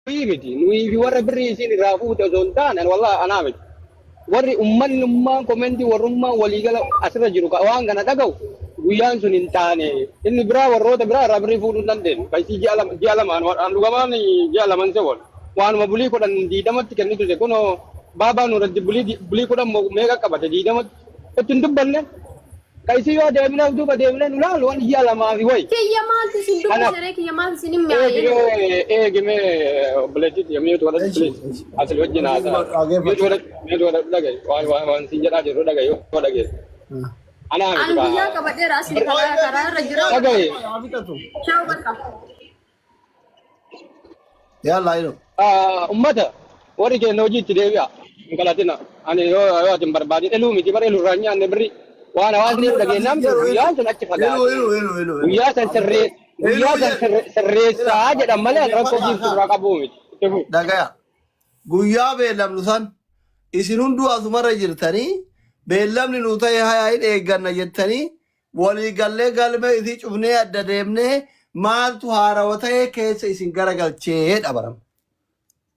Nuyi miti. Nuyi fi warra birrii isiin irraa fuute osoo hin taane ani wallahi anaa miti. Warri ummannummaan komentii warrummaan waliigala asirra jiru ka waan kana dhaga'u guyyaan sun hin taane. Inni biraa warroota biraa irraa birrii fuudhuu hin dandeenyu. Ka isii ji'a lama ji'a lama an dhugamaan ji'a laman se wal. Waanuma bulii 10 20tti kennitu se kunoo baabaa nuuraddi bulii bulii 10 moo meeqa qabate 20tti itti hin dubbanne. Ka isii yoo deemnee of duuba deemnee nu laalu waan ji'a lamaa fi wayi. Kiyya maaltu isin Kanaaf dubbise ree kiyya maaltu isin hin mi'aaye eegi mee eegi mee obboleettii tiyya mute godhadhu Eshi, please. eshi. Asli wajjin haasa'a. Dhaggeeffadhu. Mute godhadhu mute godhadhu dhaga'i waan waan waan siin jedhaa jirru dhaga'i yoo dhaga'i. Anaa miti An guyyaa kaa. qabadheera asli karaa karaa irra jira. Dhaga'i. Ciao bakka. Yalla ilo. Ummata warri keenya hojiitti deebi'a. Hin kadhatina. Ani yoo yoo ati hin barbaadin eluu miti bara eluu irraa hin nyaanne birri. Waan hawaasni Amma dhageenyaan jedhu guyyaan sun achi elu fagaate. elu elu elu elu. Guyyaa san sirree Elu guyyaa san jedhu. sirreessaa jedhan malee ani rakkoo biiftuu irraa qabuu miti. Itti fufi. Dhagaya. Guyyaa beellamnu san isin hunduu asumarra jirtanii beellamni nu ta'e hayaa hin eegganna jettanii walii gallee galmee isii cufnee adda deemnee maaltu haarawa ta'ee keessa isin garagalchee dhabaram.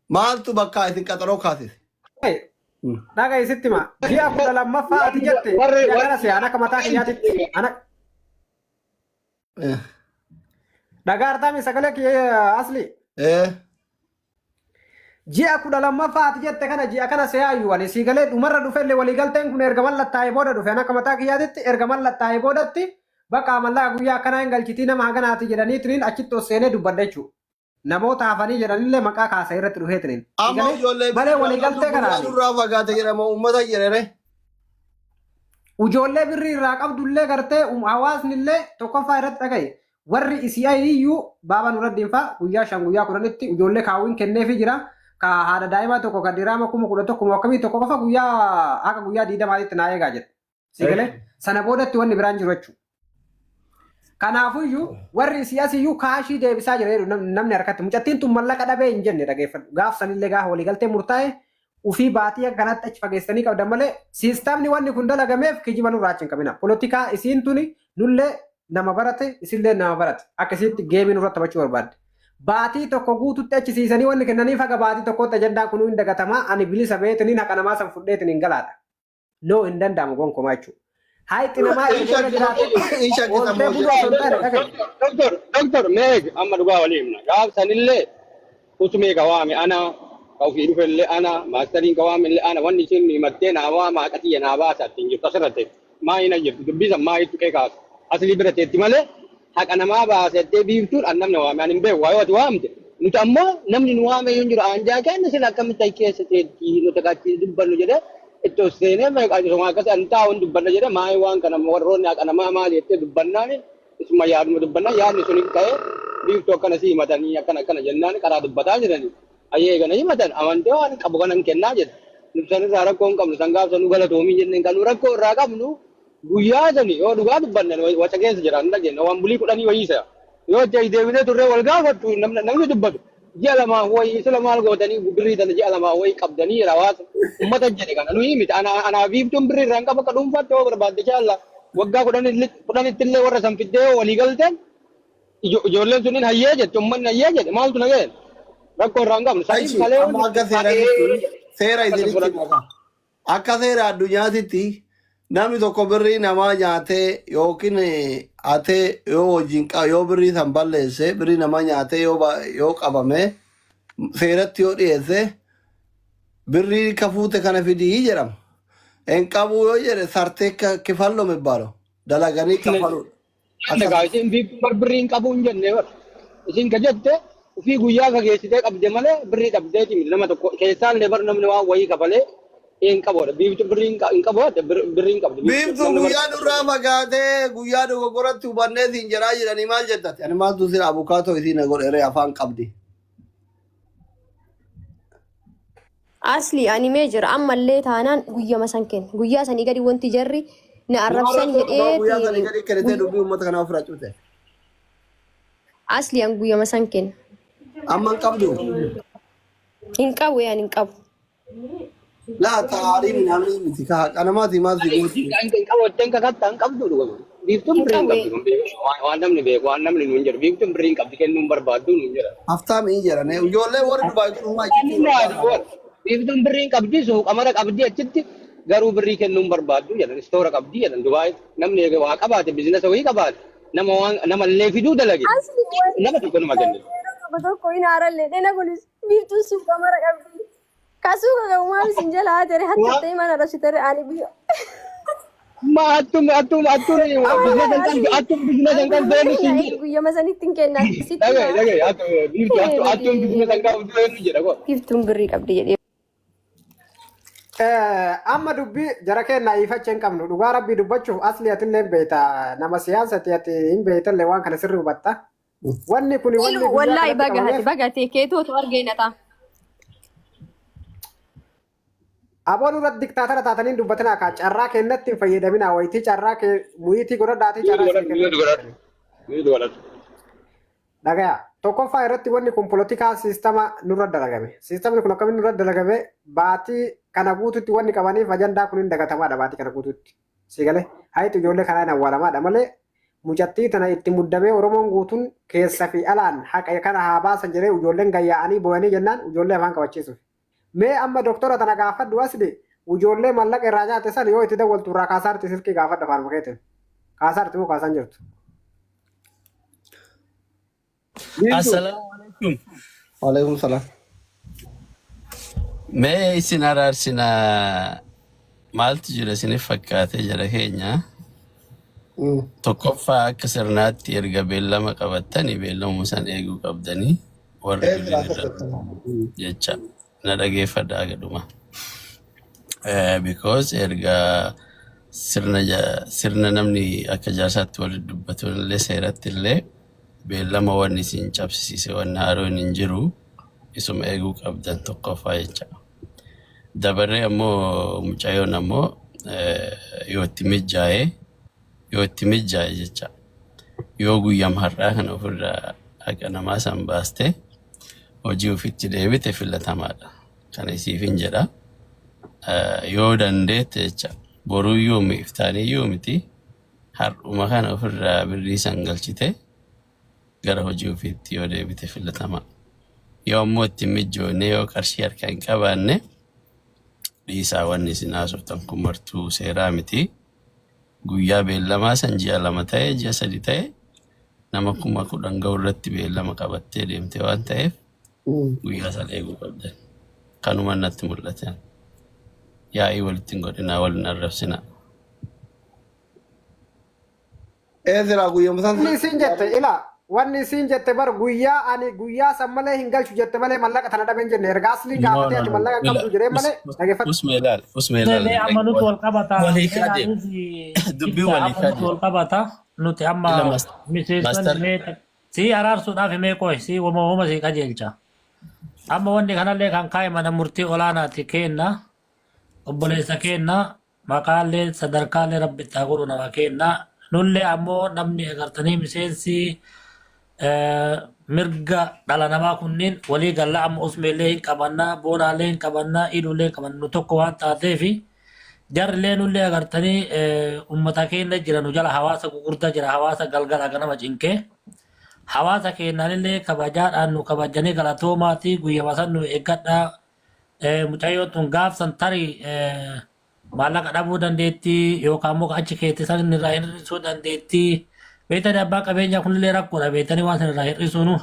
Maaltu bakkaa isin qaxaroo kaasise? Dhaga isitti hima. Ji'a 12ffaa ati jette Warri ji'a warri kana se'an akka mataa kiyyaatitti. Ana dhagaa artaami sagalee kiyya asli. Ji'a 12ffaa ati jette kana ji'a kana se'aayyuu ani sii galee dhumarra dhufellee waliigalteen kun erga mallattaa'ee booda dhufe an akka mataa kiyyaatitti erga mallattaa'ee boodatti bakka mallaqa guyyaa akkanaa hin galchitii nama haganaati jedhaniitiniin achitti ol seenee dubbadha jechuudha. Namoota hafanii jedhanillee maqaa kaasa irratti dhufeetiniin. Sii Amma galee ijoollee malee birrii irraa qabdu waliigaltee guyyaa kanaani. nurraa fagaate jedhama uummata jedhere. Ujoollee birrii irraa qabdullee gartee hawaasnillee tokkoffaa irratti dhagaye. Warri isii iyyuu baaba Nuraddiin faa guyyaa 5 guyyaa 10tti ijoollee kaawwiin kenneefii jira. Ka haadha daa'imaa tokko ka diraama 11,000 moo akkamii tokko qofa guyyaa haga guyyaa 20tti naa eegaa jedhe. Si galee sana boodatti wanni biraan jiru jechuudha. Kanaafuyyuu warri isii asiyyuu kaashii deebisaa jira jedhu namni harkatti. Mucattiin tun mallaqa dhabee hin jenne dhageeffadhu. Gaaf sanillee gaafa waliigaltee murtaa'e ufii baatii akka kanatti achi fageessanii qabdan malee siistamni wanni kun dalagameef kijiba nurraa achi hin qabina. Polotikaa isiin tuni nullee nama barate isillee nama barate akka isiitti geemii nurra taphachuu barbaadde. Baatii tokko guututti achi siisanii wanni kennaniif haga baatii tokkootti ajandaan kunuu hin dagatamaa ani bilisa beetiniin haqa namaa san fudheetiin hin galaadha. No hin danda'amu gonkumaa jechuudha. Hayxi namaa Hin erga irra jiraate shakkisa hin shakkisa ooltee moo buluu osoo hin taane dhaga'i. Doktor, doktor, mee eegi amma dhugaa walii himna. Gaaf sanillee usumee ka waame ana, ka ofii dhufellee ana, maastariin ka waamellee ana, wanni isheen himattee naa waama haqa tiyya naa baasa ittiin jirtu asirra teetti. Maa hin jirtu dubbii san maa tuqee kaasu. Aslii bira teetti malee haqa namaa baasettee biiftuun an namni waame an hin beeku waa yoo ati waamte. Nuti ammoo namni nu waame iyyuu hin jiru aanjaa keenya sila akkamitti achi keessa teetti nuti achi dubbannu jedhee itti ol seenee osuma akkas an taa'u hin dubbanna jedhee maayii waan kana warroonni haqa namaa maali jettee dubbannaan isuma yaaduma dubbannaan yaadni sun hin ka'ee biiftuu akkana si himatanii akkana akkana jennaan karaa dubbataa jiranii. Ayyee kana himatan amantee waan qabu kanan kennaa jedhe. Nuti sanirraa rakkoo hin qabnu san gaafsa nu galatoomii jenneen kan nu rakkoo irraa qabnu guyyaa sani yoo dhugaa dubbanne waca keessa jira hin dhageenye waan bulii 10 wayii isa. Yoo itti as deebinee turree wal gaafattu namni dubbatu ji'a lamaa wayii sila maal gootanii birrii tana ji'a lamaa wayii qabdanii jedha hawaasa ummata jedhe kana nuyi miti ana anaa biiftuun birrii irraa hin qabu akka dhuunfaatti yoo barbaadde inshaalla waggaa 10tti illee warra san fiddee yoo walii galteen ijoolleen sunniin hayyee jette ummanni hayyee jedhe maaltu na ga'e rakkoo irraa hin qabnu saniif Achi kalee amma wanni akka seeraatitti seera akkasi isinitti fudhadhu. maka. Akka seera addunyaatitti namni tokko birrii namaa nyaatee yookiin hatee yoo wajjin yoo birrii san balleesse birrii namaa nyaatee yoo yoo qabame seeratti yoo dhiyeesse birrii kafuute kana fidii jedhama. Hin qabuu yoo jedhe sartee kifallo mibbaalo dalaganii kafaluudha. Jenne gaa isin biiftuun bar birrii hin qabu hin jenne bar. Isin ka jette ufii guyyaa fageessitee qabde malee birrii dhabdeeti miti nama tokko keessaallee bar namni waan wayii kafalee hin qabu. Biiftuu birrii hin qabu jette birrii hin qabdu. Biiftuu Biiftuu namni bar guyyaa nurraa fagaatee guyyaa dogoggoratti hubannee siin jedhaa jedhanii maal jettati? Ani maaltu sira abukaatoo isii na godhe ree afaan qabdi. Asli ani mee jira ammallee taanaan guyyama san kenna. Guyyaa sanii gadi wanti jarri na Maal arrabsan rakkoo qabaa guyyaa sanii jedheetiin gadi kennitee dubbii uummata kanaa ofirraa cufte. Asli an guyyama san kenna. Amma hin qabdu. Hin qabu ani hin qabu. Laa taarii minaaminii miti ka haqa namaati maal si gooti. Hin qabu jettee hin kakatta hin qabdu dhuguma. Biiftuun Hin birrii hin qabu. qabdu kun beeku. Waan namni beeku waan namni nuun jedhu biiftuun birrii hin qabdi kennuu hin barbaaddu nuun jedha. Haftaamii jedhane ijoollee warri Dubaay kun homaa iccitii barbaadu. Biiftuun birrii hin qabdi suuqa mara qabdi achitti garuu birrii kennuu hin barbaaddu jedhan istoora qabdi jedhan Dubaay namni eega waa qabaate biizinasa wayii qabaate nama waan namallee fiduu dalage Asli wanti nama tokko nama kennite. yeroo tokko tokko hin haarallee dhena kunis biiftuun suuqa mara qabdi. Ka suuqa qabu maaf isin jala haa tere hatta ta'e mana rabsitere ani biyya. Ma attum attum attum biizinasa hin qabdu attum biizinasa hin qabdu eenyu siin jedha. Guyyama sanitti hin kennan sitti Dhagaye maa. dhagaye attum biiftuu attum attum biizinasa hin qabdu eenyu jedha koo. Biiftuun birrii qabdi jedhee. Amma dubbii jara keenya ifacha hin qabnu dhugaa rabbii dubbachuuf asli atillee hin beekta nama siyaasati ati hin beektallee waan kana sirri hubatta. Wanni kun wanni Ilu guyyaa wallaahi kanatti baga hati qabameef baga ta'e keetootu argeena ta'a. Aboon irratti diktaatara taatanii hin dubbatinaa kaa carraa kennatti hin fayyadaminaa wayitii carraa kee muyitii godhadhaatii Miidhu carraa isin godhadhu miidhu kennatti godhadhu fayyadamin. miidhu godhadhu. Dhagaya tokkoffaa irratti wanni kun polotikaa siistama nurra dalagame. Siistamni kun akkamiin nurra dalagame baatii kana guututti wanni qabaniif ajandaa kun hin dagatamaadha baatii kana guututti. Si galee hayitu ijoollee kanaa hin awwaalamaadha malee mucattii tana itti muddamee Oromoon guutuun keessa fi alaan haqa kana haa baasan jedhee ijoolleen gayyaa'anii boo'anii jennaan ijoollee afaan qabachiisuuf. Mee amma doktora tana gaafadhu asli ijoollee mallaqa irraa nyaate san yoo itti dawwaltu irraa kaasaarti silkii gaafadhu afaan keetiin. Kaasaarti moo kaasaan jirtu? Biiftuu. Assalaamu alaikum. Waalaikum salaam. Mee isin araarsina maaltu jira isiniif fakkaate jara keenya. Tokkoffaa akka sirnaatti erga beellama qabattanii beellamuma san eeguu qabdanii warri Ee birriin silaa irra tokko. jecha na dhageeffadhaa gadhuma. Because erga sirna sirna namni akka jaarsaatti walitti dubbatu illee seeratti illee beellama wanni isin cabsisiise wanni haaroon hin jiru isuma eeguu qabdan tokkoffaa jecha. Dabaree ammoo mucayyoon ammoo yoo itti mijaa'e yoo itti mijaa'e jecha yoo guyyam har'aa kana ofirraa haqa namaa san baaste hojii ofitti deebite filatamaadha. Kana isiifin jedha. Yoo dandeette jecha boruyyuu iftaaniyyuu miti har'uma kana ofirraa birrii san galchite gara hojii ofiitti yoo deebite filatama. Yoo ammoo itti hin mijoone yoo qarshii harka hin qabaanne dhiisaa wanni isin haasoftan kun martuu seeraa miti. Guyyaa beellamaa san ji'a 2 ta'e ji'a 3 ta'e nama 10,000 ga'u irratti beellama qabattee deemte waan ta'eef guyyaa san eeguu qabdan. Kanuma natti mul'ate. Yaa'ii walitti hin godhinaa wal hin arrabsinaa. Ee silaa guyyuma san Wanni isiin jette ila wanni isiin jette bar guyyaa ani guyyaa san malee hin galchu jette malee mallaqa tana dhabe hin jenne erga aslii No, gaafatee no, ati no. mallaqa hin Ila, qabdu jedhee malee dhageeffadhu. usme ilaal, usme ilaal. Mee amma nuti wal qabata. Walii Mee kaadee. anis Dubbii ibsa walii amma nuti kaadee. wal qabata. Nuti amma Ila miseensonni master mee si araarsuudhaaf mee qoy si wama wama si qajeelcha. Amma wanni kanallee kan kaa'e mana murtii olaanaati kenna. Obboleessa kenna. Maqaallee sadarkaallee rabbi itti haa godhu nama kenna. Nullee ammoo namni agartanii miseensi mirga dhala namaa kunniin walii galla amma usmeellee hin qabanna boonaallee hin qabanna iluullee hin qabanna nu tokko waan taateefi jarrillee nullee agartanii ummata keenya jira nu jala hawaasa gugurdaa jira hawaasa galgala ganama cinqee hawaasa keenyaanillee kabajaadhaan nu kabajanii galatoomaati guyyama san nu eeggadhaa. Mucayyoon tun gaafsan tarii maallaqa dhabuu dandeetti yookaan immoo achi keetti san irraa hir'isuu dandeetti. Beektanii abbaa qabeenyaa kunillee rakkoodha beektanii waan san irraa hir'isuunu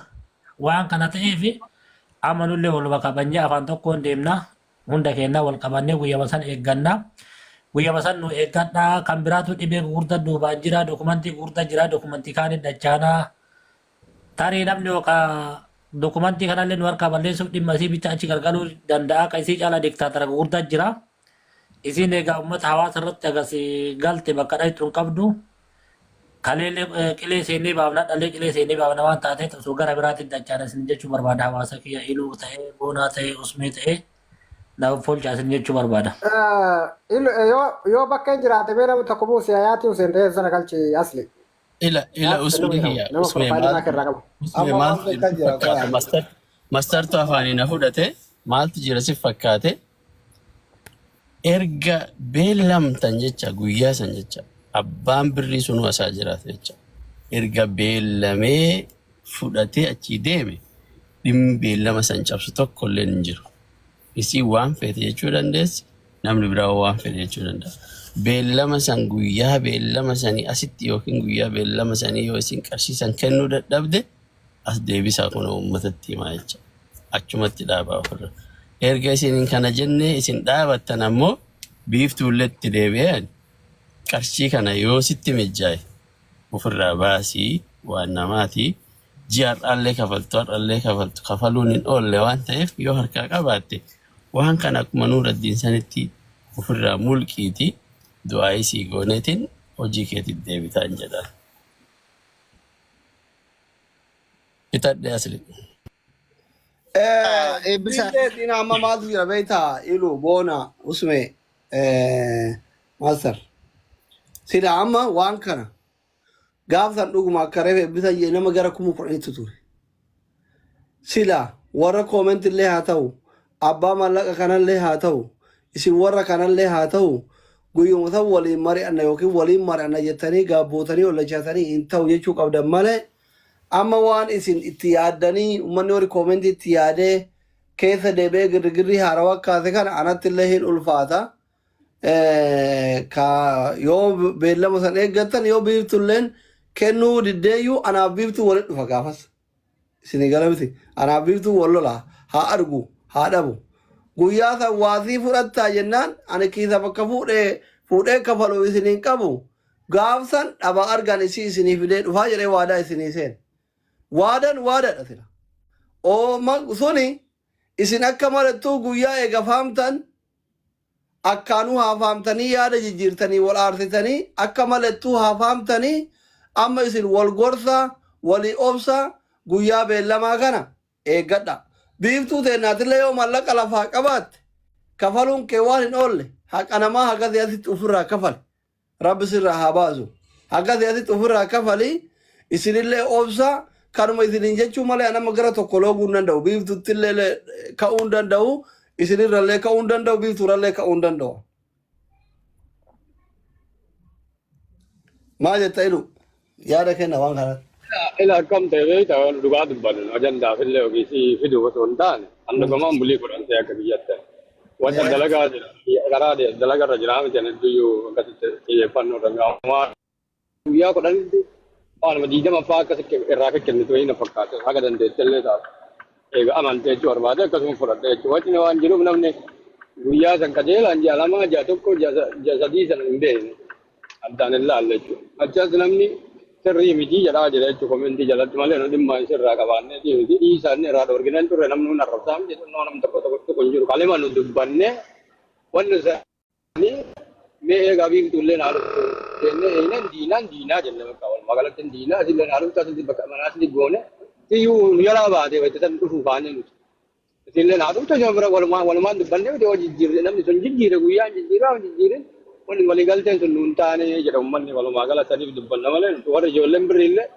waan kana ta'eef amma nullee waluma kabajnee afaan tokkoon deemna hunda keenyaa wal qabannee guyyama san eegganna. Guyyama san nu eeggadhaa kan biraatu dhibee gurguddaa duubaan jira dokumentii gurguddaa jira dokumentii kaanii dachaanaa. Tarii namni yookaan dokumentii kanallee nu harkaa balleessuuf dhimma isii bicha achi galgaluu danda'a. Ka isii caalaa diktaatara gurguddaa jira. Isiin egaa uummata hawaasa irratti agas galte bakka dhaytu hin qabdu. Kaleellee qilee seennee baafna dhalee qilee seennee baafna waan taateef osoo gara biraatti dachaana isin jechuu barbaada hawaasa kiyya iluu ta'ee boonaa ta'ee usmee ta'ee na folchaa isin jechuu barbaada. Yoo bakka hin jiraate mee namni tokko buusi hayaatii Hussein ta'ee sana galchi asli. Ila ila Yaad usmee kennuu kiyya nama usmee profaayilii maaltu naa irraa qabu. usmee Amma maaltu maaltu jira akka si jira fakkaata qoyaa. master mastartu afaanii na fudhate maaltu jira si fakkaate erga beellamtan jecha guyyaa san jecha Abbaan birrii sunuu asaa jiraata jecha. Erga beellamee fudhatee achii deeme dhimmi beellama san cabsu tokko illee hin jiru. Isii waan feete jechuu dandeessi, namni biraa waan fedhe jechuu danda'a. Beellama san guyyaa beellama sanii asitti yookiin guyyaa beellama sanii yoo isin qarshii san kennuu dadhabde as deebisaa kun uummatatti himaa jecha. Achumatti dhaabaa ofirra. Erga isin kana jennee isin dhaabattan ammoo biiftuullee itti deebi'een qarshii kana yoo sitti mijjaa'e ofirraa baasii waan namaati. Ji'a har'aallee kafaltu har'allee kafaltu kafaluun hin oolle waan ta'eef yoo harkaa qabaatte waan kana akkuma Nuuraddiin sanitti ofirraa mulqiiti du'aayii sii gooneetiin hojii keetitti deebitaan jedha. Bitadhe asli. Eebbisa. Diina amma maaltu jira beektaa ilu boona usme master. Sila amma waan kana gaafsan dhuguma akka reefa eebbisa jee nama gara 10,000tti ture. Sila warra comment illee haa ta'u, abbaa maallaqa kanallee haa ta'u, isin warra kanallee haa ta'u, guyyuma san waliin mari'anna yookiin waliin mari'anna jettanii gaabbootanii ollachaatanii hin ta'u jechuu qabdan malee, amma waan isin itti yaaddanii uummanni warri comment itti yaadee keessa deebi'ee girgirrii haarawaa kaase kana anatti illee hin ulfaata. Ka yoo beellama san eeggattan yoo biiftuulleen kennuu diddeeyyuu anaaf biiftuu walitti dhufa gaafas. Isinii gala miti. Anaaf biiftuu wal lola, haa argu haa dhabu. Guyyaa san waasii fudhattaa jennaan ani kiisa bakka fuudhee fuudhee kafalu isiniin qabu. Gaafsan dhaba argan isii isinii fidee dhufaa jedhee waadaa isinii seen. Waadan waadadha sila. Ooma suni isin akka malattuu guyyaa eega faamtan akkaanuu haa faamtanii yaada jijjiirtanii wal aarsitanii akka malattuu haa faamtanii amma isin wal gorsa walii obsa guyyaa beellamaa kana eeggadha. Biiftuu teennaatillee yoo maallaqa lafaa qabaatte kafaluun kee waan hin oolle haqa namaa hagasii asitti ofirraa kafali. Rabbi sirraa haa baasu. Hagasii asitti ofirraa kafali isinillee obsa kanuma isiniin jechuu malee anama gara tokko looguu hin danda'u. Biiftuuttillee ka'uu hin danda'u. Isinirrallee ka'uu hin danda'u. Biiftuurrallee ka'uu hin danda'u. Maal jetta ilu? Yaada kenna waan kanatti. Ila akkam ta'e beektaa waan dhugaa dubbannu ajandaaf illee ogeessii fiduu osoo hin taane an dhugamaan bulii 10 ta'e akka biyyatti. Wanta dalagaa jira karaa dalagarra jira miti ani hedduyyuu akkasitti xiyyeeffannoo irra guyyaa 10tti waanuma 20 fa'aa akkasitti irraa kennitu wayii na fakkaata haga dandeette illee taatu. Egaa amantee jechuu barbaade akkasuma fudhadhe jechuudha. Wanti waan jiruuf namni guyyaa san qajeelaan ji'a 2 ji'a 1 ji'a 3 sana hin beekne addaan hin laalle jechuudha. Achas namni sirrii miti jedhaa jira jechuudha comment jalatti malee nu dhimma isirraa qabaannee miti dhiisaan irraa dhoorgineen turre namni nun arrabsaa miti namni tokko tokko tokko hin jiru. Kalima nu dubbannee wanni isaanii mee eegaa biiftuullee naa dhuftu jennee eeynan diinaan diinaa jenne bakka walumaa galatti diinaa asillee naa dhuftu asitti bakka manaa asitti goone iyyuu nu jalaa baatee wayita san dhufuu baanee nuti. Isillee naa dhuftu ishee bira walumaan dubbannee miti yoo jijjiirre namni sun jijjiire guyyaan jijjiiraa jijjiirin wanni waliigalteen sun nuun taane jedha uummanni walumaa gala saniif dubbanna malee nuti warra ijoolleen birriillee.